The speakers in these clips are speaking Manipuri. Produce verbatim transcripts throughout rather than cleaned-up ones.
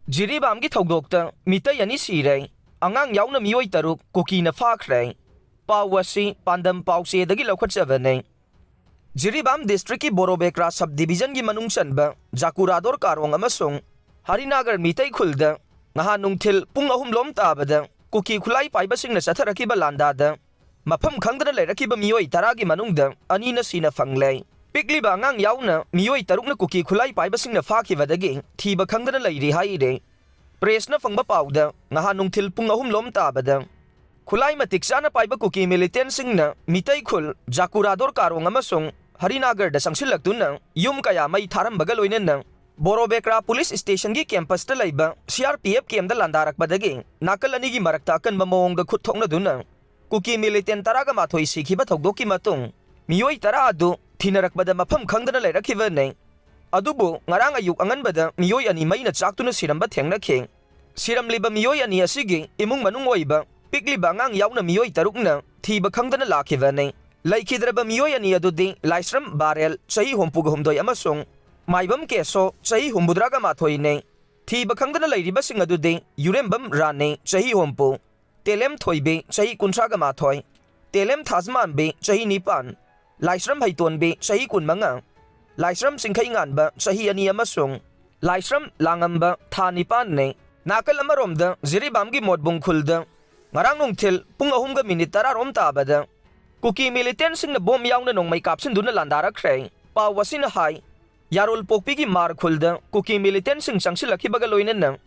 ꯖꯤꯔꯤꯕꯥꯝꯒꯤ ꯊꯧꯗꯣꯛꯇ ꯃꯤꯇꯩ ꯑꯅꯤ ꯁꯤꯔꯦ, ꯑꯉꯥꯡ ꯌꯥꯎꯅ ꯃꯤꯑꯣꯏ ꯇꯔꯨꯛ ꯀꯨꯀꯤꯅ ꯐꯥꯈ꯭ꯔꯦ꯫ ꯄꯥꯎ ꯑꯁꯤ ꯄꯥꯟꯗꯝ ꯄꯥꯎꯆꯦꯗꯒꯤ ꯂꯧꯈꯠꯆꯕꯅꯦ꯫ ꯖꯤꯔꯤꯕꯥꯝ ꯗꯤꯁꯇ꯭ꯔꯤꯛꯀꯤ ꯕꯣꯔꯣꯕꯦꯀ꯭ꯔꯥ ꯁꯕ ꯗꯤꯕꯤꯖꯟꯒꯤ ꯃꯅꯨꯡ ꯆꯟꯕ ꯖꯥꯀꯨꯔꯥꯗꯣꯔ ꯀꯥꯔꯣꯡ ꯑꯃꯁꯨꯡ ꯍꯔꯤꯅꯥꯒꯔ ꯃꯤꯇꯩ ꯈꯨꯜꯗ ꯅꯍꯥꯟ ꯅꯨꯡꯊꯤꯜ ꯄꯨꯡ ꯑꯍꯨꯝ ꯂꯣꯝ ꯇꯥꯕꯗ ꯀꯨꯀꯤ ꯈꯨꯠꯂꯥꯏ ꯄꯥꯏꯕꯁꯤꯡꯅ ꯆꯠꯊꯔꯛꯈꯤꯕ ꯂꯥꯟꯗꯥꯗ ꯃꯐꯝ ꯈꯪꯗꯅ ꯂꯩꯔꯛꯈꯤꯕ ꯃꯤꯑꯣꯏ ꯇꯔꯥꯒꯤ ꯃꯅꯨꯡꯗ ꯑꯅꯤꯅ ꯁꯤꯅ ꯐꯪꯂꯦ꯫ ꯄꯤꯛꯂꯤꯕ ꯑꯉꯥꯡ ꯌꯥꯎꯅ ꯃꯤꯑꯣꯏ ꯇꯔꯨꯛꯅ ꯀꯨꯀꯤ ꯈꯨꯠꯂꯥꯏ ꯄꯥꯏꯕꯁꯤꯡꯅ ꯐꯥꯈꯤꯕꯗꯒꯤ ꯊꯤꯕ ꯈꯪꯗꯅ ꯂꯩꯔꯤ ꯍꯥꯏꯔꯦ꯫ ꯄ꯭ꯔꯦꯁꯅ ꯐꯪꯕ ꯄꯥꯎꯗ ꯅꯍꯥꯟ ꯅꯨꯡꯊꯤꯜ ꯄꯨꯡ ꯑꯍꯨꯝ ꯂꯣꯝ ꯇꯥꯕꯗ ꯈꯨꯠꯂꯥꯏ ꯃꯇꯤꯛ ꯆꯥꯅ ꯄꯥꯏꯕ ꯀꯨꯀꯤ ꯃꯤꯂꯤꯇꯦꯟꯁꯤꯡꯅ ꯃꯤꯇꯩ ꯈꯨꯜ ꯖꯥꯀꯨꯔꯥꯗꯣꯔ ꯀꯥꯔꯣꯡ ꯑꯃꯁꯨꯡ ꯍꯔꯤꯅꯥꯒꯔꯗ ꯆꯪꯁꯤꯜꯂꯛꯇꯨꯅ ꯌꯨꯝ ꯀꯌꯥ ꯃꯩ ꯊꯥꯔꯝꯕꯒ ꯂꯣꯏꯅꯅ ꯕꯣꯔꯣꯕꯦꯀ꯭ꯔꯥ ꯄꯨꯂꯤꯁ ꯁ꯭ꯇꯦꯁꯟꯒꯤ ꯀꯦꯝꯄꯁꯇ ꯂꯩꯕ ꯁꯤ ꯑꯥꯔ ꯄꯤ ꯑꯦꯐ ꯀꯦꯝꯗ ꯂꯥꯟꯗꯥꯔꯛꯄꯗꯒꯤ ꯅꯥꯀꯜ ꯑꯅꯤꯒꯤ ꯃꯔꯛꯇ ꯑꯀꯟꯕ ꯃꯑꯣꯡꯗ ꯈꯨꯠ ꯊꯣꯛꯅꯗꯨꯅ ꯀꯨꯀꯤ ꯃꯤꯂꯤꯇꯦꯟ ꯇꯔꯥꯒ ꯃꯥꯊꯣꯏ ꯁꯤꯈꯤꯕ ꯊꯧꯗꯣꯛꯀꯤ ꯃꯇꯨꯡ ꯃꯤꯑꯣꯏ ꯇꯔꯥ ꯑꯗꯨ ꯊꯤꯅꯔꯛꯄꯗ ꯃꯐꯝ ꯈꯪꯗꯅ ꯂꯩꯔꯛꯈꯤꯕꯅꯤ꯫ ꯑꯗꯨꯕꯨ ꯉꯔꯥꯡ ꯑꯌꯨꯛ ꯑꯉꯟꯕꯗ ꯃꯤꯑꯣꯏ ꯑꯅꯤ ꯃꯩꯅ ꯆꯥꯛꯇꯨꯅ ꯁꯤꯔꯝꯕ ꯊꯦꯡꯅꯈꯤ꯫ ꯁꯤꯔꯝꯂꯤꯕ ꯃꯤꯑꯣꯏ ꯑꯅꯤ ꯑꯁꯤꯒꯤ ꯏꯃꯨꯡ ꯃꯅꯨꯡ ꯑꯣꯏꯕ ꯄꯤꯛꯂꯤꯕ ꯑꯉꯥꯡ ꯌꯥꯎꯅ ꯃꯤꯑꯣꯏ ꯇꯔꯨꯛꯅ ꯊꯤꯕ ꯈꯪꯗꯅ ꯂꯥꯛꯈꯤꯕꯅꯤ꯫ ꯂꯩꯈꯤꯗ꯭ꯔꯕ ꯃꯤꯑꯣꯏ ꯑꯅꯤ ꯑꯗꯨꯗꯤ ꯂꯥꯏꯁ꯭ꯔꯝ ꯕꯥꯔꯦꯜ, ꯆꯍꯤ ꯍꯨꯝꯐꯨꯒ ꯍꯨꯝꯗꯣꯏ, ꯑꯃꯁꯨꯡ ꯃꯥꯏꯕꯝ ꯀꯦꯁꯣ, ꯆꯍꯤ ꯍꯨꯝꯐꯨꯇꯔꯥꯒ ꯃꯥꯊꯣꯏꯅꯤ꯫ ꯊꯤꯕ ꯈꯪꯗꯅ ꯂꯩꯔꯤꯕꯁꯤꯡ ꯑꯗꯨꯗꯤ ꯌꯨꯔꯦꯝꯕꯝ ꯔꯥꯅꯤ, ꯆꯍꯤ ꯍꯨꯝꯐꯨ, ꯇꯦꯂꯦꯝ ꯊꯣꯏꯕꯤ, ꯆꯍꯤ ꯀꯨꯟꯊ꯭ꯔꯥꯒ ꯃꯥꯊꯣꯏ, ꯇꯦꯂꯦꯝ ꯊꯥꯖꯃꯥꯟꯕꯤ, ꯆꯍꯤ ꯅꯤꯄꯥꯟ, ꯂꯥꯏꯁ꯭ꯔꯝ ꯍꯩꯇꯣꯟꯕꯤ, ꯆꯍꯤ ꯀꯨꯟꯃꯉꯥ, ꯂꯥꯏꯁ꯭ꯔꯝ ꯆꯤꯡꯈꯩꯉꯥꯟꯕ, ꯆꯍꯤ ꯑꯅꯤ, ꯑꯃꯁꯨꯡ ꯂꯥꯏꯁ꯭ꯔꯝ ꯂꯥꯡꯉꯝꯕ, ꯊꯥ ꯅꯤꯄꯥꯟꯅꯤ꯫ ꯅꯥꯀꯜ ꯑꯃꯔꯣꯝꯗ ꯖꯤꯔꯤꯕꯥꯝꯒꯤ ꯃꯣꯠꯕꯨꯡ ꯈꯨꯜꯗ ꯉꯔꯥꯡ ꯅꯨꯡꯊꯤꯜ ꯄꯨꯡ ꯑꯍꯨꯝꯒ ꯃꯤꯅꯤꯠ ꯇꯔꯥ ꯔꯣꯝ ꯇꯥꯕꯗ ꯀꯨꯀꯤ ꯃꯤꯂꯤꯇꯦꯟꯁꯤꯡꯅ ꯕꯣꯝ ꯌꯥꯎꯅ ꯅꯣꯡꯃꯩ ꯀꯥꯞꯁꯤꯟꯗꯨꯅ ꯂꯥꯟꯗꯥꯔꯛꯈ꯭ꯔꯦ꯫ ꯄꯥꯎ ꯑꯁꯤꯅ ꯍꯥꯏ, ꯌꯥꯔꯣꯜ ꯄꯣꯛꯄꯤꯒꯤ ꯃꯥꯔ ꯈꯨꯜꯗ ꯀꯨꯀꯤ ꯃꯤꯂꯤꯇꯦꯟꯁꯤꯡ ꯆꯪꯁꯤꯜꯂꯛꯈꯤꯕꯒ ꯂꯣꯏꯅꯅ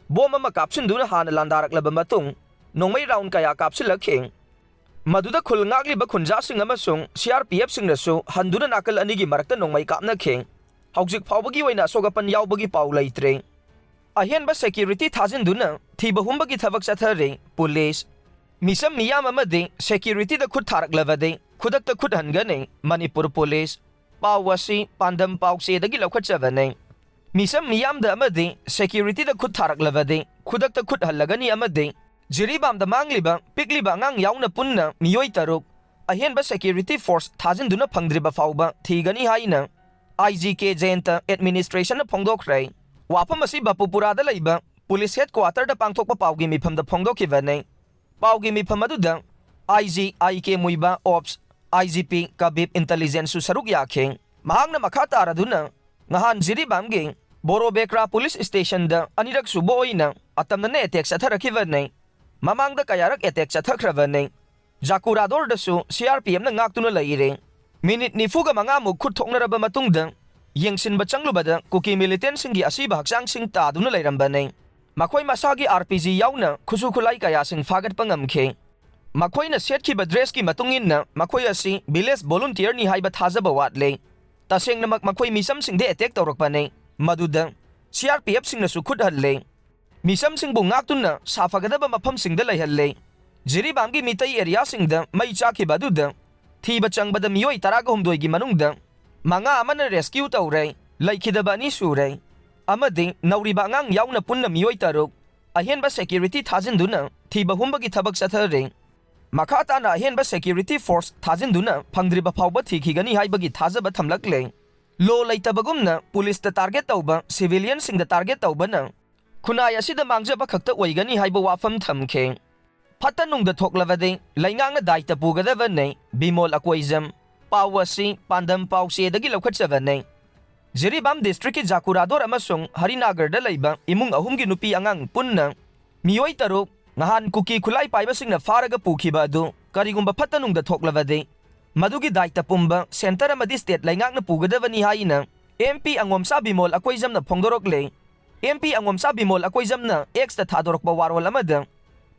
ꯕꯣꯝ ꯑꯃ ꯀꯥꯞꯁꯤꯟꯗꯨꯅ ꯍꯥꯟꯅ ꯂꯥꯟꯗꯥꯔꯛꯂꯕ ꯃꯇꯨꯡ ꯅꯣꯡꯃꯩ ꯔꯥꯎꯟ ꯀꯌꯥ ꯀꯥꯞꯁꯤꯜꯂꯛꯈꯤ꯫ ꯃꯗꯨꯗ ꯈꯨꯜ ꯉꯥꯛꯂꯤꯕ ꯈꯨꯟꯖꯥꯁꯤꯡ ꯑꯃꯁꯨꯡ ꯁꯤ ꯑꯥꯔ ꯄꯤ ꯑꯦꯐꯁꯤꯡꯅꯁꯨ ꯍꯟꯗꯨꯅ ꯅꯥꯀꯜ ꯑꯅꯤꯒꯤ ꯃꯔꯛꯇ ꯅꯣꯡꯃꯩ ꯀꯥꯞꯅꯈꯤ꯫ ꯍꯧꯖꯤꯛ ꯐꯥꯎꯕꯒꯤ ꯑꯣꯏꯅ ꯑꯁꯣꯛ ꯑꯄꯟ ꯌꯥꯎꯕꯒꯤ ꯄꯥꯎ ꯂꯩꯇ꯭ꯔꯤ꯫ ꯑꯍꯦꯟꯕ ꯁꯦꯀ꯭ꯌꯨꯔꯤꯇꯤ ꯊꯥꯖꯤꯟꯗꯨꯅ ꯊꯤꯕ ꯍꯨꯝꯕꯒꯤ ꯊꯕꯛ ꯆꯠꯊꯔꯤ꯫ ꯄꯨꯂꯤꯁ, ꯃꯤꯆꯝ ꯃꯤꯌꯥꯝ ꯑꯃꯗꯤ ꯁꯦꯀ꯭ꯌꯨꯔꯤꯇꯤꯗ ꯈꯨꯠ ꯊꯥꯔꯛꯂꯕꯗꯤ ꯈꯨꯗꯛꯇ ꯈꯨꯠ ꯍꯟꯒꯅꯤ꯫ ꯃꯅꯤꯄꯨꯔ ꯄꯨꯂꯤꯁ꯫ ꯄꯥꯎ ꯑꯁꯤ ꯄꯥꯟꯗꯝ ꯄꯥꯎꯆꯦꯗꯒꯤ ꯂꯧꯈꯠꯆꯕꯅꯤ꯫ ꯃꯤꯆꯝ ꯃꯤꯌꯥꯝꯗ ꯑꯃꯗꯤ ꯁꯦꯀ꯭ꯌꯨꯔꯤꯇꯤꯗ ꯈꯨꯠ ꯊꯥꯔꯛꯂꯕꯗꯤ ꯈꯨꯗꯛꯇ ꯈꯨꯠ ꯍꯜꯂꯒꯅꯤ ꯑꯃꯗꯤ ꯖꯤꯔꯤꯕꯥꯝꯗ ꯃꯥꯡꯂꯤꯕ ꯄꯤꯛꯂꯤꯕ ꯑꯉꯥꯡ ꯌꯥꯎꯅ ꯄꯨꯟꯅ ꯃꯤꯑꯣꯏ ꯇꯔꯨꯛ ꯑꯍꯦꯟꯕ ꯁꯦꯀ꯭ꯌꯨꯔꯤꯇꯤ ꯐꯣꯔꯁ ꯊꯥꯖꯤꯟꯗꯨꯅ ꯐꯪꯗ꯭ꯔꯤꯕ ꯐꯥꯎꯕ ꯊꯤꯒꯅꯤ ꯍꯥꯏꯅ ꯑꯥꯏ ꯖꯤ ꯀꯦ ꯖꯌꯟꯇ ꯑꯦꯗꯃꯤꯅꯤꯁꯇ꯭ꯔꯦꯁꯟꯅ ꯐꯣꯡꯗꯣꯛꯈ꯭ꯔꯦ꯫ ꯋꯥꯐꯝ ꯑꯁꯤ ꯕꯄꯨꯄꯨꯔꯥꯗ ꯂꯩꯕ ꯄꯨꯂꯤꯁ ꯍꯦꯗꯀ꯭ꯋꯥꯇꯔꯗ ꯄꯥꯡꯊꯣꯛꯄ ꯄꯥꯎꯒꯤ ꯃꯤꯐꯝꯗ ꯐꯣꯡꯗꯣꯛꯈꯤꯕꯅꯤ꯫ ꯄꯥꯎꯒꯤ ꯃꯤꯐꯝ ꯑꯗꯨꯗ ꯑꯥꯏ ꯖꯤ ꯑꯥꯏ ꯀꯦ ꯃꯨꯏꯕꯥ ꯑꯣꯞꯁ, ꯑꯥꯏ ꯖꯤ ꯄꯤ ꯀꯕꯤꯞ ꯏꯟꯇꯦꯂꯤꯖꯦꯟꯁꯁꯨ ꯁꯔꯨꯛ ꯌꯥꯈꯤ꯫ ꯃꯍꯥꯛꯅ ꯃꯈꯥ ꯇꯥꯔꯗꯨꯅ ꯉꯍꯥꯟ ꯖꯤꯔꯤꯕꯥꯝꯒꯤ ꯕꯣꯔꯣꯕꯦꯀ꯭ꯔꯥ ꯄꯨꯂꯤꯁ ꯁ꯭ꯇꯦꯁꯟꯗ ꯑꯅꯤꯔꯛ ꯁꯨꯕ ꯑꯣꯏꯅ ꯑꯇꯝꯅꯅ ꯑꯦꯇꯦꯛ ꯆꯠꯊꯔꯛꯈꯤꯕꯅꯤ꯫ ꯃꯃꯥꯡꯗ ꯀꯌꯥꯔꯛ ꯑꯦꯇꯦꯛ ꯆꯠꯊꯈ꯭ꯔꯕꯅꯤ꯫ ꯖꯥꯀꯨꯔꯥꯗꯣꯔꯗꯁꯨ ꯁꯤ ꯑꯥꯔ ꯄꯤ ꯑꯦꯐꯅ ꯉꯥꯛꯇꯨꯅ ꯂꯩꯔꯦ꯫ ꯃꯤꯅꯤꯠ ꯅꯤꯐꯨꯒ ꯃꯉꯥꯃꯨꯛ ꯈꯨꯠ ꯊꯣꯛꯅꯔꯕ ꯃꯇꯨꯡꯗ ꯌꯦꯡꯁꯤꯟꯕ ꯆꯪꯂꯨꯕꯗ ꯀꯨꯀꯤ ꯃꯤꯂꯤꯇꯦꯟꯁꯤꯡꯒꯤ ꯑꯁꯤꯕ ꯍꯛꯆꯥꯡꯁꯤꯡ ꯇꯥꯗꯨꯅ ꯂꯩꯔꯝꯕꯅꯤ꯫ ꯃꯈꯣꯏ ꯃꯁꯥꯒꯤ ꯑꯥꯔ ꯄꯤ ꯖꯤ ꯌꯥꯎꯅ ꯈꯨꯠꯁꯨ ꯈꯨꯠꯂꯥꯏ ꯀꯌꯥꯁꯤꯡ ꯐꯥꯒꯠꯄ ꯉꯝꯈꯤ꯫ ꯃꯈꯣꯏꯅ ꯁꯦꯠꯈꯤꯕ ꯗ꯭ꯔꯦꯁꯀꯤ ꯃꯇꯨꯡ ꯏꯟꯅ ꯃꯈꯣꯏ ꯑꯁꯤ ꯚꯤꯂꯦꯖ ꯚꯣꯂꯨꯟꯇꯤꯌꯔꯅꯤ ꯍꯥꯏꯕ ꯊꯥꯖꯕ ꯋꯥꯠꯂꯦ꯫ ꯇꯁꯦꯡꯅꯃꯛ ꯃꯈꯣꯏ ꯃꯤꯆꯝꯁꯤꯡꯗ ꯑꯦꯇꯦꯛ ꯇꯧꯔꯛꯄꯅꯤ, ꯃꯗꯨꯗ ꯁꯤ ꯑꯥꯔ ꯄꯤ ꯑꯦꯐꯁꯤꯡꯅꯁꯨ ꯈꯨꯠ ꯍꯜꯂꯦ꯫ ꯃꯤꯆꯝꯁꯤꯡꯕꯨ ꯉꯥꯛꯇꯨꯅ ꯁꯥꯐꯒꯗꯕ ꯃꯐꯝꯁꯤꯡꯗ ꯂꯩꯍꯜꯂꯦ꯫ ꯖꯤꯔꯤꯕꯥꯝꯒꯤ ꯃꯤꯇꯩ ꯑꯦꯔꯤꯌꯥꯁꯤꯡꯗ ꯃꯩ ꯆꯥꯛꯈꯤꯕ ꯑꯗꯨꯗ ꯊꯤꯕ ꯆꯪꯕꯗ ꯃꯤꯑꯣꯏ ꯇꯔꯥꯒ ꯍꯨꯝꯗꯣꯏꯒꯤ ꯃꯅꯨꯡꯗ ꯃꯉꯥ ꯑꯃꯅ ꯔꯦꯁꯀ꯭ꯌꯨ ꯇꯧꯔꯦ, ꯂꯩꯈꯤꯗꯕ ꯑꯅꯤ ꯁꯨꯔꯦ, ꯑꯃꯗꯤ ꯅꯧꯔꯤꯕ ꯑꯉꯥꯡ ꯌꯥꯎꯅ ꯄꯨꯟꯅ ꯃꯤꯑꯣꯏ ꯇꯔꯨꯛ ꯑꯍꯦꯟꯕ ꯁꯦꯀ꯭ꯌꯨꯔꯤꯇꯤ ꯊꯥꯖꯤꯟꯗꯨꯅ ꯊꯤꯕ ꯍꯨꯝꯕꯒꯤ ꯊꯕꯛ ꯆꯠꯊꯔꯦ꯫ ꯃꯈꯥ ꯇꯥꯅ ꯑꯍꯦꯟꯕ ꯁꯦꯀ꯭ꯌꯨꯔꯤꯇꯤ ꯐꯣꯔꯁ ꯊꯥꯖꯤꯟꯗꯨꯅ ꯐꯪꯗ꯭ꯔꯤꯕ ꯐꯥꯎꯕ ꯊꯤꯈꯤꯒꯅꯤ ꯍꯥꯏꯕꯒꯤ ꯊꯥꯖꯕ ꯊꯝꯂꯛꯂꯦ꯫ ꯂꯣ ꯂꯩꯇꯕꯒꯨꯝꯅ ꯄꯨꯂꯤꯁꯇ ꯇꯥꯔꯒꯦꯠ ꯇꯧꯕ, ꯁꯤꯚꯤꯂꯤꯌꯟꯁꯤꯡꯗ ꯇꯥꯔꯒꯦꯠ ꯇꯧꯕꯅ ꯈꯨꯟꯅꯥꯏ ꯑꯁꯤꯗ ꯃꯥꯡꯖꯕ ꯈꯛꯇ ꯑꯣꯏꯒꯅꯤ ꯍꯥꯏꯕ ꯋꯥꯐꯝ ꯊꯝꯈꯤ꯫ ꯐꯠꯇ ꯅꯨꯡꯗ ꯊꯣꯛꯂꯕꯗꯤ ꯂꯩꯉꯥꯛꯅ ꯗꯥꯏꯇ ꯄꯨꯒꯗꯕꯅꯤ, ꯕꯤꯃꯣꯜ ꯑꯀꯣꯏꯖꯝ꯫ ꯄꯥꯎ ꯑꯁꯤ ꯄꯥꯟꯗꯝ ꯄꯥꯎꯆꯦꯗꯒꯤ ꯂꯧꯈꯠꯆꯕꯅꯤ꯫ ꯖꯤꯔꯤꯕꯥꯝ ꯗꯤꯁꯇ꯭ꯔꯤꯛꯀꯤ ꯖꯥꯀꯨꯔꯥꯗꯣꯔ ꯑꯃꯁꯨꯡ ꯍꯔꯤꯅꯥꯒꯔꯗ ꯂꯩꯕ ꯏꯃꯨꯡ ꯑꯍꯨꯝꯒꯤ ꯅꯨꯄꯤ ꯑꯉꯥꯡ ꯄꯨꯟꯅ ꯃꯤꯑꯣꯏ ꯇꯔꯨꯛ ꯅꯍꯥꯟ ꯀꯨꯀꯤ ꯈꯨꯠꯂꯥꯏ ꯄꯥꯏꯕꯁꯤꯡꯅ ꯐꯥꯔꯒ ꯄꯨꯈꯤꯕ ꯑꯗꯨ ꯀꯔꯤꯒꯨꯝꯕ ꯐꯠꯇ ꯅꯨꯡꯗ ꯊꯣꯛꯂꯕꯗꯤ, ꯃꯗꯨꯒꯤ ꯗꯥꯏꯇ ꯄꯨꯝꯕ ꯁꯦꯟꯇꯔ ꯑꯃꯗꯤ ꯁ꯭ꯇꯦꯠ ꯂꯩꯉꯥꯛꯅ ꯄꯨꯒꯗꯕꯅꯤ ꯍꯥꯏꯅ M P ꯑꯉꯣꯝꯆꯥ Bimol ꯑꯀꯣꯏꯖꯝꯅ ꯐꯣꯡꯗꯣꯔꯛꯂꯦ꯫ M P ꯑꯉꯣꯝꯆꯥ Bimol ꯑꯀꯣꯏꯖꯝꯅ ꯑꯦꯛꯁꯇ ꯊꯥꯗꯣꯔꯛꯄ ꯋꯥꯔꯣꯜ ꯑꯃꯗ,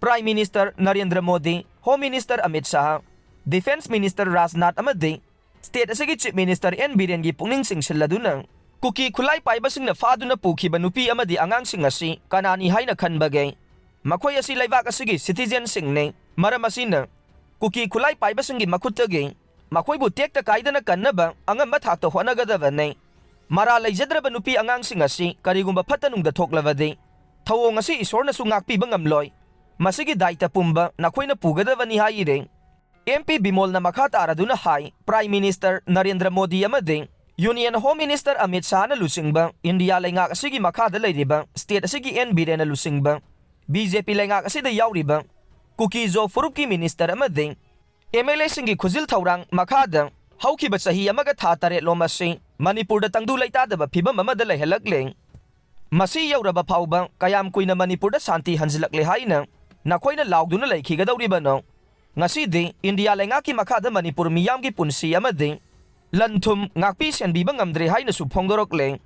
prime minister Narendra Modi, home minister Amit Shah, defence minister Rajnath ꯑꯃꯗꯤ ꯁ꯭ꯇꯦꯠ ꯑꯁꯤꯒꯤ ꯆꯤꯐ ꯃꯤꯅꯤꯁꯇꯔ ꯑꯦꯟ ꯕꯤꯔꯦꯟꯒꯤ ꯄꯨꯛꯅꯤꯡ ꯆꯤꯡꯁꯤꯜꯂꯗꯨꯅ ꯀꯨꯀꯤ ꯈꯨꯠꯂꯥꯏ ꯄꯥꯏꯕꯁꯤꯡꯅ ꯐꯥꯗꯨꯅ ꯄꯨꯈꯤꯕ ꯅꯨꯄꯤ ꯑꯃꯗꯤ ꯑꯉꯥꯡꯁꯤꯡ ꯑꯁꯤ ꯀꯅꯥꯅꯤ ꯍꯥꯏꯅ ꯈꯟꯕꯒꯦ? ꯃꯈꯣꯏ ꯑꯁꯤ ꯂꯩꯕꯥꯛ ꯑꯁꯤꯒꯤ ꯁꯤꯇꯤꯖꯦꯟꯁꯤꯡꯅꯤ꯫ ꯃꯔꯝ ꯑꯁꯤꯅ ꯀꯨꯀꯤ ꯈꯨꯠꯂꯥꯏ ꯄꯥꯏꯕꯁꯤꯡꯒꯤ ꯃꯈꯨꯠꯇꯒꯤ ꯃꯈꯣꯏꯕꯨ ꯇꯦꯛꯇ ꯀꯥꯏꯗꯅ ꯀꯟꯅꯕ ꯑꯉꯝꯕ ꯊꯥꯛꯇ ꯍꯣꯠꯅꯒꯗꯕꯅꯤ꯫ ꯃꯔꯥꯜ ꯂꯩꯖꯗ꯭ꯔꯕ ꯅꯨꯄꯤ ꯑꯉꯥꯡꯁꯤꯡ ꯑꯁꯤ ꯀꯔꯤꯒꯨꯝꯕ ꯐꯠꯇ ꯅꯨꯡꯗ ꯊꯣꯛꯂꯕꯗꯤ ꯊꯧꯑꯣꯡ ꯑꯁꯤ ꯏꯁꯣꯔꯅꯁꯨ ꯉꯥꯛꯄꯤꯕ ꯉꯝꯂꯣꯏ꯫ ꯃꯁꯤꯒꯤ ꯗꯥꯏꯇ ꯄꯨꯝꯕ ꯅꯈꯣꯏꯅ ꯄꯨꯒꯗꯕꯅꯤ ꯍꯥꯏꯔꯦ꯫ ꯑꯦꯝ ꯄꯤ ꯕꯤꯃꯣꯜꯅ ꯃꯈꯥ ꯇꯥꯔꯗꯨꯅ ꯍꯥꯏ, ꯄ꯭ꯔꯥꯏꯝ ꯃꯤꯅꯤꯁꯇꯔ ꯅꯔꯦꯟꯗ꯭ꯔ ꯃꯣꯗꯤ ꯑꯃꯗꯤ Union Home Minister Amit Shahꯅ ꯂꯨꯆꯤꯡꯕ ꯏꯟꯗꯤꯌꯥ ꯂꯩꯉꯥꯛ ꯑꯁꯤꯒꯤ ꯃꯈꯥꯗ ꯂꯩꯔꯤꯕ state ꯑꯁꯤꯒꯤ N ꯕꯤꯔꯦꯟꯅ ꯂꯨꯆꯤꯡꯕ B J P ꯂꯩꯉꯥꯛ ꯑꯁꯤꯗ ꯌꯥꯎꯔꯤꯕ ꯀꯨꯀꯤ-ꯖꯣ ꯐꯨꯔꯨꯞꯀꯤ minister ꯑꯃꯗꯤ M L Aꯁꯤꯡꯒꯤ ꯈꯨꯖꯤꯜ ꯊꯧꯔꯥꯡ ꯃꯈꯥꯗ ꯍꯧꯈꯤꯕ ꯆꯍꯤ ꯑꯃꯒ ꯊꯥ ꯇꯔꯦꯠꯂꯣꯝ ꯑꯁꯤ ꯃꯅꯤꯄꯨꯔꯗ ꯇꯪꯗꯨ ꯂꯩꯇꯥꯗꯕ ꯐꯤꯕꯝ ꯑꯃꯗ ꯂꯩꯍꯜꯂꯛꯂꯦ꯫ ꯃꯁꯤ ꯌꯧꯔꯕ ꯐꯥꯎꯕ ꯀꯌꯥꯝ ꯀꯨꯏꯅ ꯃꯅꯤꯄꯨꯔꯗ ꯁꯥꯟꯇꯤ ꯍꯟꯖꯤꯜꯂꯛꯂꯦ ꯍꯥꯏꯅ ꯅꯈꯣꯏꯅ ꯂꯥꯎꯗꯨꯅ ꯂꯩꯈꯤꯒꯗꯧꯔꯤꯕꯅꯣ? ꯉꯁꯤꯗꯤ ꯏꯟꯗꯤꯌꯥ ꯂꯩꯉꯥꯛꯀꯤ ꯃꯈꯥꯗ ꯃꯅꯤꯄꯨꯔ ꯃꯤꯌꯥꯝꯒꯤ ꯄꯨꯟꯁꯤ ꯑꯃꯗꯤ ꯂꯟ-ꯊꯨꯝ ꯉꯥꯛꯄꯤ ꯁꯦꯟꯕꯤꯕ ꯉꯝꯗ꯭ꯔꯦ ꯍꯥꯏꯅꯁꯨ ꯐꯣꯡꯗꯣꯔꯛꯂꯦ꯫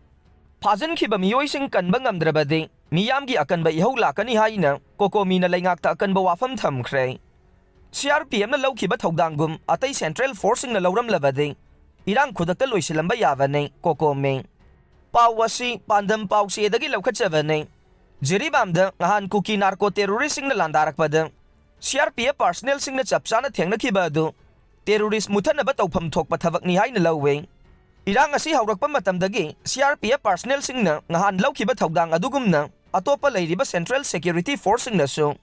ꯐꯥꯖꯤꯟꯈꯤꯕ ꯃꯤꯑꯣꯏꯁꯤꯡ ꯀꯟꯕ ꯉꯝꯗ꯭ꯔꯕꯗꯤ ꯃꯤꯌꯥꯝꯒꯤ ꯑꯀꯟꯕ ꯏꯍꯧ ꯂꯥꯛꯀꯅꯤ ꯍꯥꯏꯅ ꯀꯣꯀꯣꯃꯤꯅ ꯂꯩꯉꯥꯛꯇ ꯑꯀꯟꯕ ꯋꯥꯐꯝ ꯊꯝꯈ꯭ꯔꯦ꯫ C R P Fꯅ ꯂꯧꯈꯤꯕ ꯊꯧꯗꯥꯡꯒꯨꯝ ꯑꯇꯩ central forceꯁꯤꯡꯅ ꯂꯧꯔꯝꯂꯕꯗꯤ ꯏꯔꯥꯡ ꯈꯨꯗꯛꯇ ꯂꯣꯏꯁꯤꯜꯂꯝꯕ ꯌꯥꯕꯅꯤ, ꯀꯣꯀꯣꯃꯤ꯫ ꯄꯥꯎ ꯑꯁꯤ ꯄꯥꯟꯗꯝ ꯄꯥꯎꯆꯦꯗꯒꯤ ꯂꯧꯈꯠꯆꯕꯅꯤ꯫ ꯖꯤꯔꯤꯕꯥꯝꯗ ꯉꯍꯥꯟ ꯀꯨꯀꯤ narco terroristꯁꯤꯡꯅ ꯂꯥꯟꯗꯥꯔꯛꯄꯗ C R P F personnelꯁꯤꯡꯅ ꯆꯞ ꯆꯥꯅ ꯊꯦꯡꯅꯈꯤꯕ ꯑꯗꯨ terrorist ꯃꯨꯊꯠꯅꯕ ꯇꯧꯐꯝ ꯊꯣꯛꯄ ꯊꯕꯛꯅꯤ ꯍꯥꯏꯅ ꯂꯧꯏ꯫ ꯏꯔꯥꯡ ꯑꯁꯤ ꯍꯧꯔꯛꯄ ꯃꯇꯝꯗꯒꯤ C R P F personnelꯁꯤꯡꯅ ꯉꯍꯥꯟ ꯂꯧꯈꯤꯕ ꯊꯧꯗꯥꯡ ꯑꯗꯨꯒꯨꯝꯅ ꯑꯇꯣꯞꯄ ꯂꯩꯔꯤꯕ central security forceꯁꯤꯡꯅꯁꯨ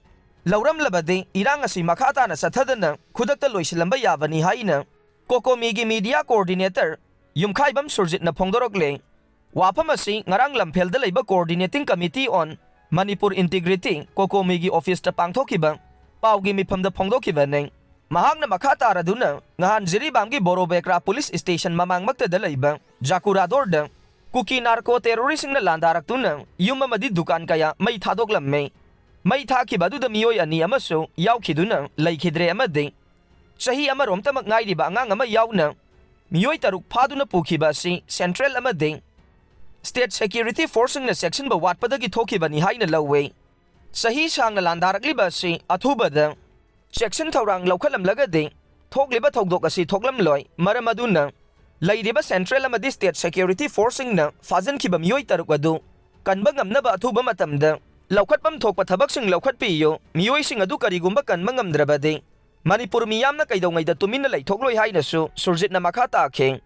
ꯂꯧꯔꯝꯂꯕꯗꯤ ꯏꯔꯥꯡ ꯑꯁꯤ ꯃꯈꯥ ꯇꯥꯅ ꯆꯠꯊꯗꯅ ꯈꯨꯗꯛꯇ ꯂꯣꯏꯁꯤꯜꯂꯝꯕ ꯌꯥꯕꯅꯤ ꯍꯥꯏꯅ ꯀꯣꯀꯣꯃꯤꯒꯤ media coordinator ꯌꯨꯝꯈꯥꯏꯕꯝ ꯁꯨꯔꯖꯤꯠꯅ ꯐꯣꯡꯗꯣꯔꯛꯂꯦ꯫ ꯋꯥꯐꯝ ꯑꯁꯤ ꯉꯔꯥꯡ ꯂꯝꯐꯦꯜꯗ ꯂꯩꯕ Coordinating Committee on Manipur Integrity, ꯀꯣꯀꯣꯃꯤꯒꯤ officeꯇ ꯄꯥꯡꯊꯣꯛꯈꯤꯕ ꯄꯥꯎꯒꯤ ꯃꯤꯐꯝꯗ ꯐꯣꯡꯗꯣꯛꯈꯤꯕꯅꯤ꯫ ꯃꯍꯥꯛꯅ ꯃꯈꯥ ꯇꯥꯔꯗꯨꯅ ꯉꯍꯥꯟ ꯖꯤꯔꯤꯕꯥꯝꯒꯤ ꯕꯣꯔꯣꯕꯦꯀ꯭ꯔꯥ police station ꯃꯃꯥꯡꯃꯛꯇꯗ ꯂꯩꯕ ꯖꯥꯀꯨꯔꯥꯗꯣꯔꯗ ꯀꯨꯀꯤ narco terroristꯁꯤꯡꯅ ꯂꯥꯟꯗꯥꯔꯛꯇꯨꯅ ꯌꯨꯝ ꯑꯃꯗꯤ ꯗꯨꯀꯥꯟ ꯀꯌꯥ ꯃꯩ ꯊꯥꯗꯣꯛꯂꯝꯃꯤ꯫ ꯃꯩ ꯊꯥꯈꯤꯕ ꯑꯗꯨꯗ ꯃꯤꯑꯣꯏ ꯑꯅꯤ ꯑꯃꯁꯨ ꯌꯥꯎꯈꯤꯗꯨꯅ ꯂꯩꯈꯤꯗ꯭ꯔꯦ ꯑꯃꯗꯤ ꯆꯍꯤ ꯑꯃꯔꯣꯝꯇꯃꯛ ꯉꯥꯏꯔꯤꯕ ꯑꯉꯥꯡ ꯑꯃ ꯌꯥꯎꯅ ꯃꯤꯑꯣꯏ ꯇꯔꯨꯛ ꯐꯥꯗꯨꯅ ꯄꯨꯈꯤꯕ ꯑꯁꯤ central ꯑꯃꯗꯤ state security forceꯁꯤꯡꯅ ꯆꯦꯛꯁꯤꯟꯕ ꯋꯥꯠꯄꯗꯒꯤ ꯊꯣꯛꯈꯤꯕꯅꯤ ꯍꯥꯏꯅ ꯂꯧꯏ꯫ ꯆꯍꯤ ꯁꯥꯡꯅ ꯂꯥꯟꯗꯥꯔꯛꯂꯤꯕ ꯑꯁꯤ ꯑꯊꯨꯕꯗ ꯆꯦꯛꯁꯤꯟ ꯊꯧꯔꯥꯡ ꯂꯧꯈꯠꯂꯝꯂꯒꯗꯤ ꯊꯣꯛꯂꯤꯕ ꯊꯧꯗꯣꯛ ꯑꯁꯤ ꯊꯣꯛꯂꯝꯂꯣꯏ꯫ ꯃꯔꯝ ꯑꯗꯨꯅ ꯂꯩꯔꯤꯕ central ꯑꯃꯗꯤ state security forceꯁꯤꯡꯅ ꯐꯥꯖꯤꯟꯈꯤꯕ ꯃꯤꯑꯣꯏ ꯇꯔꯨꯛ ꯑꯗꯨ ꯀꯟꯕ ꯉꯝꯅꯕ ꯑꯊꯨꯕ ꯃꯇꯝꯗ ꯂꯧꯈꯠꯐꯝ ꯊꯣꯛꯄ ꯊꯕꯛꯁꯤꯡ ꯂꯧꯈꯠꯄꯤꯌꯨ꯫ ꯃꯤꯑꯣꯏꯁꯤꯡ ꯑꯗꯨ ꯀꯔꯤꯒꯨꯝꯕ ꯀꯟꯕ ꯉꯝꯗ꯭ꯔꯕꯗꯤ ꯃꯅꯤꯄꯨꯔ ꯃꯤꯌꯥꯝꯅ ꯀꯩꯗꯧꯉꯩꯗ ꯇꯨꯃꯤꯟꯅ ꯂꯩꯊꯣꯛꯂꯣꯏ ꯍꯥꯏꯅꯁꯨ ꯁꯨꯔꯖꯤꯠꯅ ꯃꯈꯥ ꯇꯥꯈꯤ꯫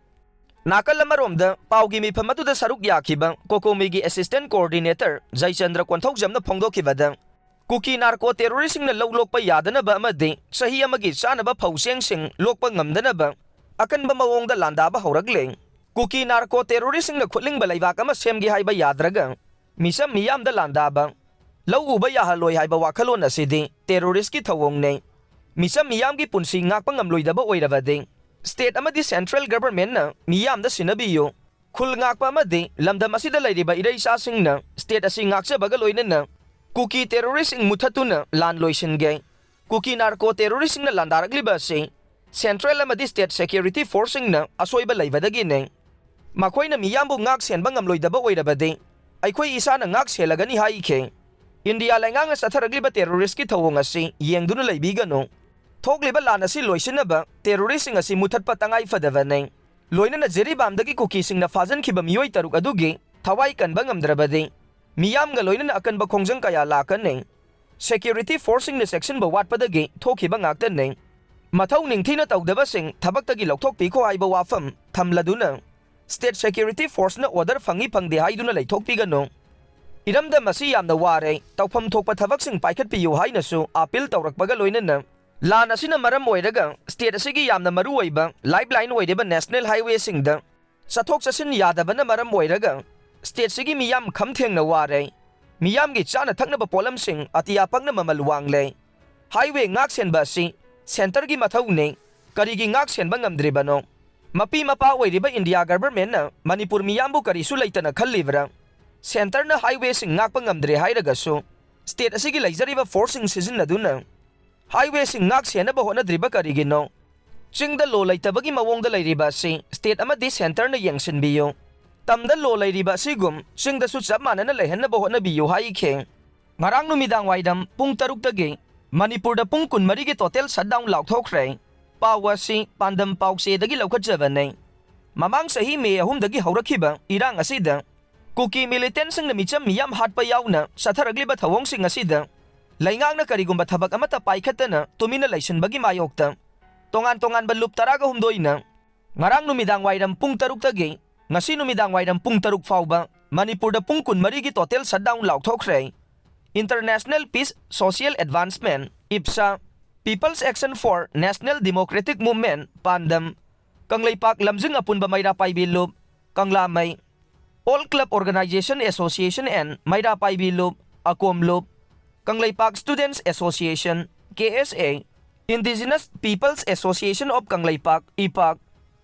ꯅꯥꯀꯜ ꯑꯃꯔꯣꯝꯗ ꯄꯥꯎꯒꯤ ꯃꯤꯐꯝ ꯑꯗꯨꯗ ꯁꯔꯨꯛ ꯌꯥꯈꯤꯕ ꯀꯣꯀꯣꯃꯤꯒꯤ assistant coordinator ꯖꯌꯆꯟꯗ꯭ꯔ ꯀꯣꯟꯊꯧꯖꯝꯅ ꯐꯣꯡꯗꯣꯛꯈꯤꯕꯗ, ꯀꯨꯀꯤ narco terroristꯁꯤꯡꯅ ꯂꯧ ꯂꯣꯛꯄ ꯌꯥꯗꯅꯕ ꯑꯃꯗꯤ ꯆꯍꯤ ꯑꯃꯒꯤ ꯆꯥꯅꯕ ꯐꯧ ꯆꯦꯡꯁꯤꯡ ꯂꯣꯛꯄ ꯉꯝꯗꯅꯕ ꯑꯀꯟꯕ ꯃꯑꯣꯡꯗ ꯂꯥꯟꯗꯥꯕ ꯍꯧꯔꯛꯂꯦ꯫ ꯀꯨꯀꯤ ꯅꯥꯔꯀꯣ ꯇꯦꯔꯣꯔꯤꯁꯁꯤꯡꯅ ꯈꯨꯠꯂꯤꯡꯕ ꯂꯩꯕꯥꯛ ꯑꯃ ꯁꯦꯝꯒꯦ ꯍꯥꯏꯕ ꯌꯥꯗ꯭ꯔꯒ ꯃꯤꯆꯝ ꯃꯤꯌꯥꯝꯗ ꯂꯥꯟꯗꯥꯕ, ꯂꯧ ꯎꯕ ꯌꯥꯍꯜꯂꯣꯏ ꯍꯥꯏꯕ ꯋꯥꯈꯜꯂꯣꯟ ꯑꯁꯤꯗꯤ ꯇꯦꯔꯣꯔꯤꯁꯀꯤ ꯊꯧꯑꯣꯡꯅꯤ꯫ ꯃꯤꯆꯝ ꯃꯤꯌꯥꯝꯒꯤ ꯄꯨꯟꯁꯤ ꯉꯥꯛꯄ ꯉꯝꯂꯣꯏꯗꯕ ꯑꯣꯏꯔꯕꯗꯤ, ꯁ꯭ꯇꯦꯠ ꯑꯃꯗꯤ ꯁꯦꯟꯇ꯭ꯔꯦꯜ ꯒꯚꯔꯟꯃꯦꯟꯠꯅ ꯃꯤꯌꯥꯝꯗ ꯁꯤꯟꯅꯕꯤꯌꯨ꯫ ꯈꯨꯜ ꯉꯥꯛꯄ ꯑꯃꯗꯤ ꯂꯝꯗꯝ ꯑꯁꯤꯗ ꯂꯩꯔꯤꯕ ꯏꯔꯩꯆꯥꯁꯤꯡꯅ ꯁ꯭ꯇꯦꯠ ꯑꯁꯤ ꯉꯥꯛꯆꯕꯒ ꯂꯣꯏꯅꯅ ꯀꯨꯀꯤ ꯇꯦꯔꯣꯔꯤꯁꯁꯤꯡ ꯃꯨꯊꯠꯇꯨꯅ ꯂꯥꯟ ꯂꯣꯏꯁꯤꯟꯒꯦ꯫ ꯀꯨꯀꯤ ꯅꯥꯔꯀꯣ ꯇꯦꯔꯣꯔꯤꯁꯁꯤꯡꯅ ꯂꯥꯟꯗꯥꯔꯛꯂꯤꯕ ꯑꯁꯤ ꯁꯦꯟꯇ꯭ꯔꯦꯜ ꯑꯃꯗꯤ ꯁ꯭ꯇꯦꯠ ꯁꯦꯀ꯭ꯌꯨꯔꯤꯇꯤ ꯐꯣꯔꯁꯁꯤꯡꯅ ꯑꯁꯣꯏꯕ ꯂꯩꯕꯗꯒꯤꯅꯤ꯫ ꯃꯈꯣꯏꯅ ꯃꯤꯌꯥꯝꯕꯨ ꯉꯥꯛ ꯁꯦꯟꯕ ꯉꯝꯂꯣꯏꯗꯕ ꯑꯣꯏꯔꯕꯗꯤ ꯑꯩꯈꯣꯏ ꯏꯁꯥꯅ ꯉꯥꯛ ꯁꯦꯜꯂꯒꯅꯤ ꯍꯥꯏꯈꯤ꯫ ꯏꯟꯗꯤꯌꯥ ꯂꯩꯉꯥꯛꯅ ꯆꯠꯊꯔꯛꯂꯤꯕ ꯇꯦꯔꯣꯔꯤꯁꯀꯤ ꯊꯧꯑꯣꯡ ꯑꯁꯤ ꯌꯦꯡꯗꯨꯅ ꯂꯩꯕꯤꯒꯅꯨ꯫ ꯊꯣꯛꯂꯤꯕ ꯂꯥꯟ ꯑꯁꯤ ꯂꯣꯏꯁꯤꯟꯅꯕ ꯇꯦꯔꯣꯔꯤꯁꯁꯤꯡ ꯑꯁꯤ ꯃꯨꯊꯠꯄ ꯇꯉꯥꯏ ꯐꯗꯕꯅꯤ꯫ ꯂꯣꯏꯅꯅ ꯖꯤꯔꯤꯕꯥꯝꯗꯒꯤ ꯀꯨꯀꯤꯁꯤꯡꯅ ꯐꯥꯖꯤꯟꯈꯤꯕ ꯃꯤꯑꯣꯏ ꯇꯔꯨꯛ ꯑꯗꯨꯒꯤ ꯊꯋꯥꯏ ꯀꯟꯕ ꯉꯝꯗ꯭ꯔꯕꯗꯤ, ꯃꯤꯌꯥꯝꯒ ꯂꯣꯏꯅꯅ ꯑꯀꯟꯕ ꯈꯣꯡꯖꯪ ꯀꯌꯥ ꯂꯥꯛꯀꯅꯤ꯫ ꯁꯦꯀ꯭ꯌꯨꯔꯤꯇꯤ ꯐꯣꯔꯁꯁꯤꯡꯅ ꯆꯦꯛꯁꯤꯟꯕ ꯋꯥꯠꯄꯗꯒꯤ ꯊꯣꯛꯈꯤꯕ ꯉꯥꯛꯇꯅꯤ꯫ ꯃꯊꯧ ꯅꯤꯡꯊꯤꯅ ꯇꯧꯗꯕꯁꯤꯡ ꯊꯕꯛꯇꯒꯤ ꯂꯧꯊꯣꯛꯄꯤꯈꯣ ꯍꯥꯏꯕ ꯋꯥꯐꯝ ꯊꯝꯂꯗꯨꯅ, ꯁ꯭ꯇꯦꯠ ꯁꯦꯀ꯭ꯌꯨꯔꯤꯇꯤ ꯐꯣꯔꯁꯅ ꯑꯣꯔꯗꯔ ꯐꯪꯏ ꯐꯪꯗꯦ ꯍꯥꯏꯗꯨꯅ ꯂꯩꯊꯣꯛꯄꯤꯒꯅꯨ꯫ ꯏꯔꯝꯗꯝ ꯑꯁꯤ ꯌꯥꯝꯅ ꯋꯥꯔꯦ, ꯇꯧꯐꯝ ꯊꯣꯛꯄ ꯊꯕꯛꯁꯤꯡ ꯄꯥꯏꯈꯠꯄꯤꯌꯨ ꯍꯥꯏꯅꯁꯨ ꯑꯥꯄꯤꯜ ꯇꯧꯔꯛꯄꯒ ꯂꯣꯏꯅꯅ, ꯂꯥꯟ ꯑꯁꯤꯅ ꯃꯔꯝ ꯑꯣꯏꯔꯒ ꯁ꯭ꯇꯦꯠ ꯑꯁꯤꯒꯤ ꯌꯥꯝꯅ ꯃꯔꯨ ꯑꯣꯏꯕ ꯂꯥꯏꯐ ꯂꯥꯏꯟ ꯑꯣꯏꯔꯤꯕ ꯅꯦꯁꯅꯦꯜ ꯍꯥꯏꯋꯦꯁꯤꯡꯗ ꯆꯠꯊꯣꯛ ꯆꯠꯁꯤꯟ ꯌꯥꯗꯕꯅ ꯃꯔꯝ ꯑꯣꯏꯔꯒ ꯁ꯭ꯇꯦꯠꯁꯤꯒꯤ ꯃꯤꯌꯥꯝ ꯈꯝ ꯊꯦꯡꯅ ꯋꯥꯔꯦ꯫ ꯃꯤꯌꯥꯝꯒꯤ ꯆꯥꯅ ꯊꯛꯅꯕ ꯄꯣꯠꯂꯝꯁꯤꯡ ꯑꯇꯤꯌꯥ ꯄꯛꯅ ꯃꯃꯜ ꯋꯥꯡꯂꯦ꯫ ꯍꯥꯏꯋꯦ ꯉꯥꯛ ꯁꯦꯟꯕ ꯑꯁꯤ ꯁꯦꯟꯇꯔꯒꯤ ꯃꯊꯧꯅꯤ꯫ ꯀꯔꯤꯒꯤ ꯉꯥꯛ ꯁꯦꯟꯕ ꯉꯝꯗ꯭ꯔꯤꯕꯅꯣ? ꯃꯄꯤ ꯃꯄꯥ ꯑꯣꯏꯔꯤꯕ ꯏꯟꯗꯤꯌꯥ ꯒꯚꯔꯟꯃꯦꯟꯠꯅ ꯃꯅꯤꯄꯨꯔ ꯃꯤꯌꯥꯝꯕꯨ ꯀꯔꯤꯁꯨ ꯂꯩꯇꯅ ꯈꯜꯂꯤꯕ꯭ꯔꯥ? ꯁꯦꯟꯇꯔꯅ ꯍꯥꯏꯋꯦꯁꯤꯡ ꯉꯥꯛꯄ ꯉꯝꯗ꯭ꯔꯦ ꯍꯥꯏꯔꯒꯁꯨ, ꯁ꯭ꯇꯦꯠ ꯑꯁꯤꯒꯤ ꯂꯩꯖꯔꯤꯕ ꯐꯣꯔꯁꯁꯤꯡ ꯁꯤꯖꯤꯟꯅꯗꯨꯅ ꯍꯥꯏꯋꯦꯁꯤꯡ ꯉꯥꯛ ꯁꯦꯟꯅꯕ ꯍꯣꯠꯅꯗ꯭ꯔꯤꯕ ꯀꯔꯤꯒꯤꯅꯣ? ꯆꯤꯡꯗ ꯂꯣ ꯂꯩꯇꯕꯒꯤ ꯃꯑꯣꯡꯗ ꯂꯩꯔꯤꯕ ꯑꯁꯤ ꯁ꯭ꯇꯦꯠ ꯑꯃꯗꯤ ꯁꯦꯟꯇꯔꯅ ꯌꯦꯡꯁꯤꯟꯕꯤꯌꯨ꯫ ꯇꯝꯗ ꯂꯣ ꯂꯩꯔꯤꯕ ꯑꯁꯤꯒꯨꯝ ꯆꯤꯡꯗꯁꯨ ꯆꯞ ꯃꯥꯟꯅꯅ ꯂꯩꯍꯟꯅꯕ ꯍꯣꯠꯅꯕꯤꯌꯨ ꯍꯥꯏꯈꯤ꯫ ꯉꯔꯥꯡ ꯅꯨꯃꯤꯗꯥꯡ ꯋꯥꯏꯔꯝ ꯄꯨꯡ ꯇꯔꯨꯛꯇꯒꯤ ꯃꯅꯤꯄꯨꯔꯗ ꯄꯨꯡ ꯀꯨꯟꯃꯔꯤꯒꯤ ꯇꯣꯇꯦꯜ ꯁꯠꯗꯥꯎꯟ ꯂꯥꯎꯊꯣꯛꯈ꯭ꯔꯦ꯫ ꯄꯥꯎ ꯑꯁꯤ ꯄꯥꯟꯗꯝ ꯄꯥꯎꯆꯦꯗꯒꯤ ꯂꯧꯈꯠꯆꯕꯅꯤ꯫ ꯃꯃꯥꯡ ꯆꯍꯤ ꯃꯦ ꯑꯍꯨꯝꯗꯒꯤ ꯍꯧꯔꯛꯈꯤꯕ ꯏꯔꯥꯡ ꯑꯁꯤꯗ ꯀꯨꯀꯤ ꯃꯤꯂꯤꯇꯦꯟꯠꯁꯤꯡꯅ ꯃꯤꯆꯝ ꯃꯤꯌꯥꯝ ꯍꯥꯠꯄ ꯌꯥꯎꯅ ꯆꯠꯊꯔꯛꯂꯤꯕ ꯊꯧꯑꯣꯡꯁꯤꯡ ꯑꯁꯤꯗ ꯂꯩꯉꯥꯛꯅ ꯀꯔꯤꯒꯨꯝꯕ ꯊꯕꯛ ꯑꯃꯠꯇ ꯄꯥꯏꯈꯠꯇꯅ ꯇꯨꯃꯤꯟꯅ ꯂꯩꯁꯤꯟꯕꯒꯤ ꯃꯥꯌꯣꯛꯇ ꯇꯣꯉꯥꯟ ꯇꯣꯉꯥꯟꯕ ꯂꯨꯞ ꯇꯔꯥꯒ ꯍꯨꯝꯗꯣꯏꯅ ꯉꯔꯥꯡ ꯅꯨꯃꯤꯗꯥꯡ ꯋꯥꯏꯔꯝ ꯄꯨꯡ ꯇꯔꯨꯛꯇꯒꯤ ꯉꯁꯤ ꯅꯨꯃꯤꯗꯥꯡ ꯋꯥꯏꯔꯝ ꯄꯨꯡ ꯇꯔꯨꯛ ꯐꯥꯎꯕ ꯃꯅꯤꯄꯨꯔꯗ ꯄꯨꯡ ꯀꯨꯟꯃꯔꯤꯒꯤ ꯇꯣꯇꯦꯜ ꯁꯠꯗꯥꯎꯟ ꯂꯥꯎꯊꯣꯛꯈ꯭ꯔꯦ꯫ International Peace Social Advancement, IPSA, People's Action for National Democratic Movement, ꯄꯥꯟꯗꯝ, ꯀꯪꯂꯩꯄꯥꯛ ꯂꯝꯖꯤꯡ ꯑꯄꯨꯟꯕ ꯃꯩꯔꯥ ꯄꯥꯏꯕꯤ ꯂꯨꯞ, ꯀꯪꯂꯥꯃꯩ, All Club Organization Association and ꯃꯩꯔꯥ ꯄꯥꯏꯕꯤ ꯂꯨꯞ, ꯑꯀꯣꯝ ꯂꯨꯞ, Kangleipak Students Association, K S A, Indigenous Peoples Association of Kangleipak, ꯏꯄꯥꯛ,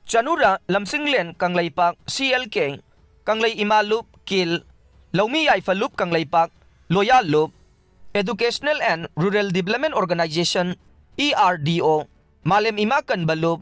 ꯆꯅꯨꯔꯥ ꯂꯝꯁꯤꯡꯂꯦꯟ Kangleipak, C L K, ꯀꯪꯂꯩ ꯏꯃꯥ ꯂꯨꯞ, ꯀꯤꯜ, ꯂꯧꯃꯤ ꯌꯥꯏꯐ ꯂꯨꯞ ꯀꯪꯂꯩꯄꯥꯛ, ꯂꯣꯌꯥ ꯂꯨꯞ, Educational and Rural Development Organization, E R D O, ꯃꯥꯂꯦꯝ ꯏꯃꯥ ꯀꯟꯕ ꯂꯨꯞ,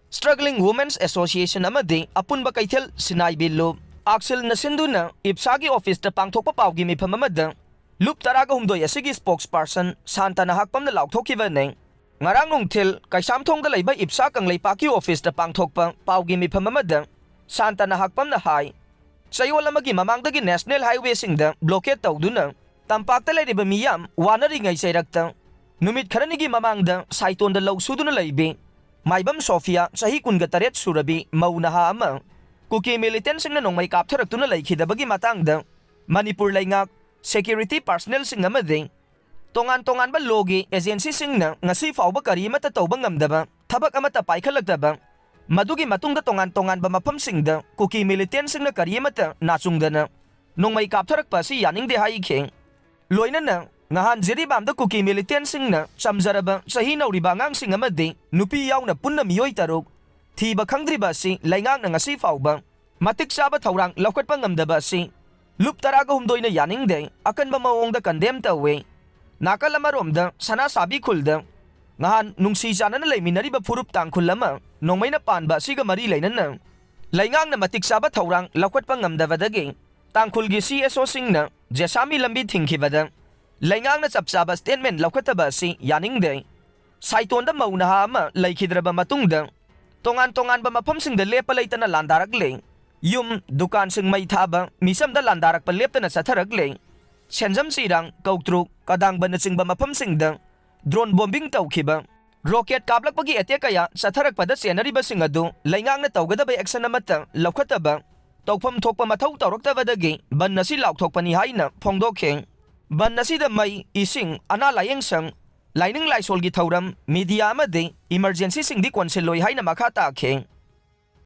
Struggling Women's Association ꯑꯃꯗꯤ ꯑꯄꯨꯟꯕ ꯀꯩꯊꯦꯜ ꯁꯤꯟꯅꯥꯏꯕꯤ ꯂꯨꯞ, ꯑꯥꯛꯁꯤꯜꯅ ꯁꯤꯟꯗꯨꯅ ꯏꯞꯁꯥꯒꯤ ꯑꯣꯐꯤꯁꯇ ꯄꯥꯡꯊꯣꯛꯄ ꯄꯥꯎꯒꯤ ꯃꯤꯐꯝ ꯑꯃꯗ ꯂꯨꯞ ꯇꯔꯥꯒ ꯍꯨꯝꯗꯣꯏ ꯑꯁꯤꯒꯤ spokesperson ꯁꯥꯟꯇ ꯅꯍꯥꯛꯄꯝꯅ ꯂꯥꯎꯊꯣꯛꯈꯤꯕꯅꯤ꯫ ꯉꯔꯥꯡ ꯅꯨꯡꯊꯤꯜ ꯀꯩꯁꯥꯝꯊꯣꯡꯗ ꯂꯩꯕ ꯏꯞꯁꯥ ꯀꯪꯂꯩꯄꯥꯛꯀꯤ ꯑꯣꯐꯤꯁꯇ ꯄꯥꯡꯊꯣꯛꯄ ꯄꯥꯎꯒꯤ ꯃꯤꯐꯝ ꯑꯃꯗ ꯁꯥꯟꯇ ꯅꯍꯥꯛꯄꯝꯅ ꯍꯥꯏ, ꯆꯌꯣꯜ ꯑꯃꯒꯤ ꯃꯃꯥꯡꯗꯒꯤ national highwayꯁꯤꯡꯗ blockade ꯇꯧꯗꯨꯅ ꯇꯝꯄꯥꯛꯇ ꯂꯩꯔꯤꯕ ꯃꯤꯌꯥꯝ ꯋꯥꯅꯔꯤꯉꯩ ꯆꯩꯔꯛꯇ ꯅꯨꯃꯤꯠ ꯈꯔꯅꯤꯒꯤ ꯃꯃꯥꯡꯗ ꯁꯥꯏꯇꯣꯟꯗ ꯂꯧ ꯁꯨꯗꯨꯅ ꯂꯩꯕꯤ ꯃꯥꯏꯕꯝ ꯁꯣꯐꯤꯌꯥ, ꯆꯍꯤ ꯀꯨꯟꯒ ꯇꯔꯦꯠ ꯁꯨꯔꯕꯤ ꯃꯧ ꯅꯍꯥ ꯑꯃ ꯀꯨꯀꯤ militantꯁꯤꯡꯅ ꯅꯣꯡꯃꯩ ꯀꯥꯞꯊꯔꯛꯇꯨꯅ ꯂꯩꯈꯤꯗꯕꯒꯤ ꯃꯇꯥꯡꯗ ꯃꯅꯤꯄꯨꯔ ꯂꯩꯉꯥꯛ, security personnelꯁꯤꯡ ꯑꯃꯗꯤ ꯇꯣꯉꯥꯟ ꯇꯣꯉꯥꯟꯕ lawꯒꯤ agencyꯁꯤꯡꯅ ꯉꯁꯤ ꯐꯥꯎꯕ ꯀꯔꯤ ꯑꯃꯠꯇ ꯇꯧꯕ ꯉꯝꯗꯕ, ꯊꯕꯛ ꯑꯃꯠꯇ ꯄꯥꯏꯈꯠꯂꯛꯇꯕ, ꯃꯗꯨꯒꯤ ꯃꯇꯨꯡꯗ ꯇꯣꯉꯥꯟ ꯇꯣꯉꯥꯟꯕ ꯃꯐꯝꯁꯤꯡꯗ ꯀꯨꯀꯤ militantꯁꯤꯡꯅ ꯀꯔꯤ ꯑꯃꯠꯇ ꯅꯥꯆꯨꯡꯗꯅ ꯅꯣꯡꯃꯩ ꯀꯥꯞꯊꯔꯛꯄ ꯑꯁꯤ ꯌꯥꯅꯤꯡꯗꯦ ꯍꯥꯏꯈꯤ꯫ ꯂꯣꯏꯅꯅ ꯉꯍꯥꯟ ꯖꯤꯔꯤꯕꯥꯝꯗ ꯀꯨꯀꯤ militantꯁꯤꯡꯅ ꯆꯝꯖꯔꯕ ꯆꯍꯤ ꯅꯧꯔꯤꯕ ꯑꯉꯥꯡꯁꯤꯡ ꯑꯃꯗꯤ ꯅꯨꯄꯤ ꯌꯥꯎꯅ ꯄꯨꯟꯅ ꯃꯤꯑꯣꯏ ꯇꯔꯨꯛ ꯊꯤꯕ ꯈꯪꯗ꯭ꯔꯤꯕ ꯑꯁꯤ ꯂꯩꯉꯥꯛꯅ ꯉꯁꯤ ꯐꯥꯎꯕ ꯃꯇꯤꯛ ꯆꯥꯕ ꯊꯧꯔꯥꯡ ꯂꯧꯈꯠꯄ ꯉꯝꯗꯕ ꯑꯁꯤ ꯂꯨꯞ ꯇꯔꯥꯒ ꯍꯨꯝꯗꯣꯏꯅ ꯌꯥꯅꯤꯡꯗꯦ, ꯑꯀꯟꯕ ꯃꯑꯣꯡꯗ condemn ꯇꯧꯏ꯫ ꯅꯥꯀꯜ ꯑꯃꯔꯣꯝꯗ ꯁꯅꯥ ꯁꯥꯕꯤ ꯈꯨꯜꯗ ꯉꯍꯥꯟ ꯅꯨꯡꯁꯤ ꯆꯥꯟꯅꯅ ꯂꯩꯃꯤꯟꯅꯔꯤꯕ ꯐꯨꯔꯨꯞ ꯇꯥꯡꯈꯨꯜ ꯑꯃ ꯅꯣꯡꯃꯩꯅ ꯄꯥꯟꯕ ꯑꯁꯤꯒ ꯃꯔꯤ ꯂꯩꯅꯅ ꯂꯩꯉꯥꯛꯅ ꯃꯇꯤꯛ ꯆꯥꯕ ꯊꯧꯔꯥꯡ ꯂꯧꯈꯠꯄ ꯉꯝꯗꯕꯗꯒꯤ ꯇꯥꯡꯈꯨꯜꯒꯤ C S Oꯁꯤꯡꯅ ꯖꯦꯁꯥꯃꯤ ꯂꯝꯕꯤ ꯊꯤꯡꯈꯤꯕꯗ ꯂꯩꯉꯥꯛꯅ ꯆꯞ ꯆꯥꯕ statement ꯂꯧꯈꯠꯇꯕ ꯑꯁꯤ ꯌꯥꯅꯤꯡꯗꯦ꯫ ꯁꯥꯏꯇꯣꯟꯗ ꯃꯧ ꯅꯍꯥ ꯑꯃ ꯂꯩꯈꯤꯗ꯭ꯔꯕ ꯃꯇꯨꯡꯗ ꯇꯣꯉꯥꯟ ꯇꯣꯉꯥꯟꯕ ꯃꯐꯝꯁꯤꯡꯗ ꯂꯦꯞꯄ ꯂꯩꯇꯅ ꯂꯥꯟꯗꯥꯔꯛꯂꯦ꯫ ꯌꯨꯝ, ꯗꯨꯀꯥꯟꯁꯤꯡ ꯃꯩ ꯊꯥꯕ, ꯃꯤꯆꯝꯗ ꯂꯥꯟꯗꯥꯔꯛꯄ ꯂꯦꯞꯇꯅ ꯆꯠꯊꯔꯛꯂꯦ꯫ ꯁꯦꯟꯖꯝ ꯆꯤꯔꯥꯡ, ꯀꯧꯇ꯭ꯔꯨꯛ, ꯀꯗꯥꯡꯕꯅꯆꯤꯡꯕ ꯃꯐꯝꯁꯤꯡꯗ drone bombing ꯇꯧꯈꯤꯕ, rocket ꯀꯥꯞꯂꯛꯄꯒꯤ attack ꯀꯌꯥ ꯆꯠꯊꯔꯛꯄꯗ ꯆꯦꯟꯅꯔꯤꯕꯁꯤꯡ ꯑꯗꯨ ꯂꯩꯉꯥꯛꯅ ꯇꯧꯒꯗꯕ action ꯑꯃꯠꯇ ꯂꯧꯈꯠꯇꯕ, ꯇꯧꯐꯝ ꯊꯣꯛꯄ ꯃꯊꯧ ꯇꯧꯔꯛꯇꯕꯗꯒꯤ ꯕꯟ ꯑꯁꯤ ꯂꯥꯎꯊꯣꯛꯄꯅꯤ ꯍꯥꯏꯅ ꯐꯣꯡꯗꯣꯛꯈꯤ꯫ ꯕꯟ ꯑꯁꯤꯗ ꯃꯩ, ꯏꯁꯤꯡ, ꯑꯅꯥ ꯂꯥꯌꯦꯡ ꯁꯪ, ꯂꯥꯏꯅꯤꯡ ꯂꯥꯏꯁꯣꯜꯒꯤ ꯊꯧꯔꯝ, media ꯑꯃꯗꯤ emergencyꯁꯤꯡꯗꯤ ꯀꯣꯟꯁꯤꯜꯂꯣꯏ ꯍꯥꯏꯅ ꯃꯈꯥ ꯇꯥꯈꯤ꯫